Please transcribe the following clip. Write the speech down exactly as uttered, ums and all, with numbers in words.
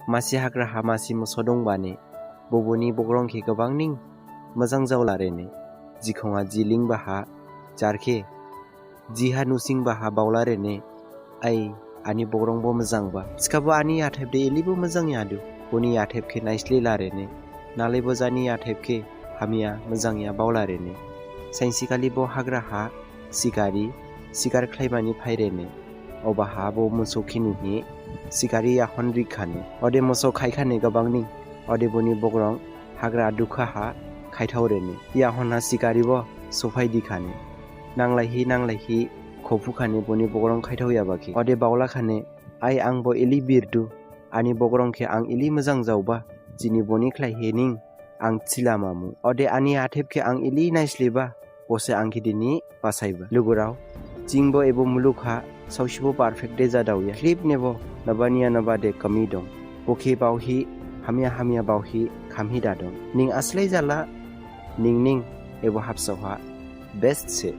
Masi hagra ha masi moso dongbane, bo boni bogrong khe gabang ning mojang jaolarene. Jikhonga ji lingba ha jar khe, jiha nusingba ha baolarene, ai, ani bogrong bo mojangba. Thikhabo ani yathep de elibo mojang yadu. Boni yathep khe naislelarene. Nalaibo jani yathep khe hamya mojang ya baolarene. Sainsi khali bo hagra ha sikari, sikar khlaimani phairene. Obaha bo moso khe nuhi, sikari yahon rikhane. Ode moso khaikhane gabang ning. Ode boni bogrong hagra dukha ha khaithaorene. Yahon ha sikari bo sophaidikhane. Nanglaihi, nanglaihi, khophukhane boni bogrong khaithaoyaba khe. Ode baolakhane, ai ang bo ili birdu, ani bogrong khe ang ili mojang jaoba, jini boni khlaihi ning ang thilamamu. Ode ani yathep khe ang ili naisleba, bose ang khe dini basaiba. Lugurao, jingbo ebo muluk ha saosibo perfect de jadaoya. Khrip nebo nabaniya nabade kami dong. Bo khe baohi, hamya hamya baohi khamhi dadong. Ning aslai jala, ning ning ebo habsao ha best se.